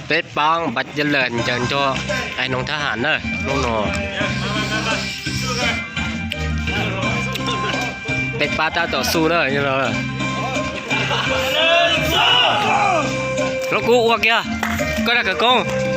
Peb pab npas ca lawm ncaws nrog ais noog thab ham na, hnub no peb pab tab tom xu na. Hlob Kub ua kiag koj dag khawv koob.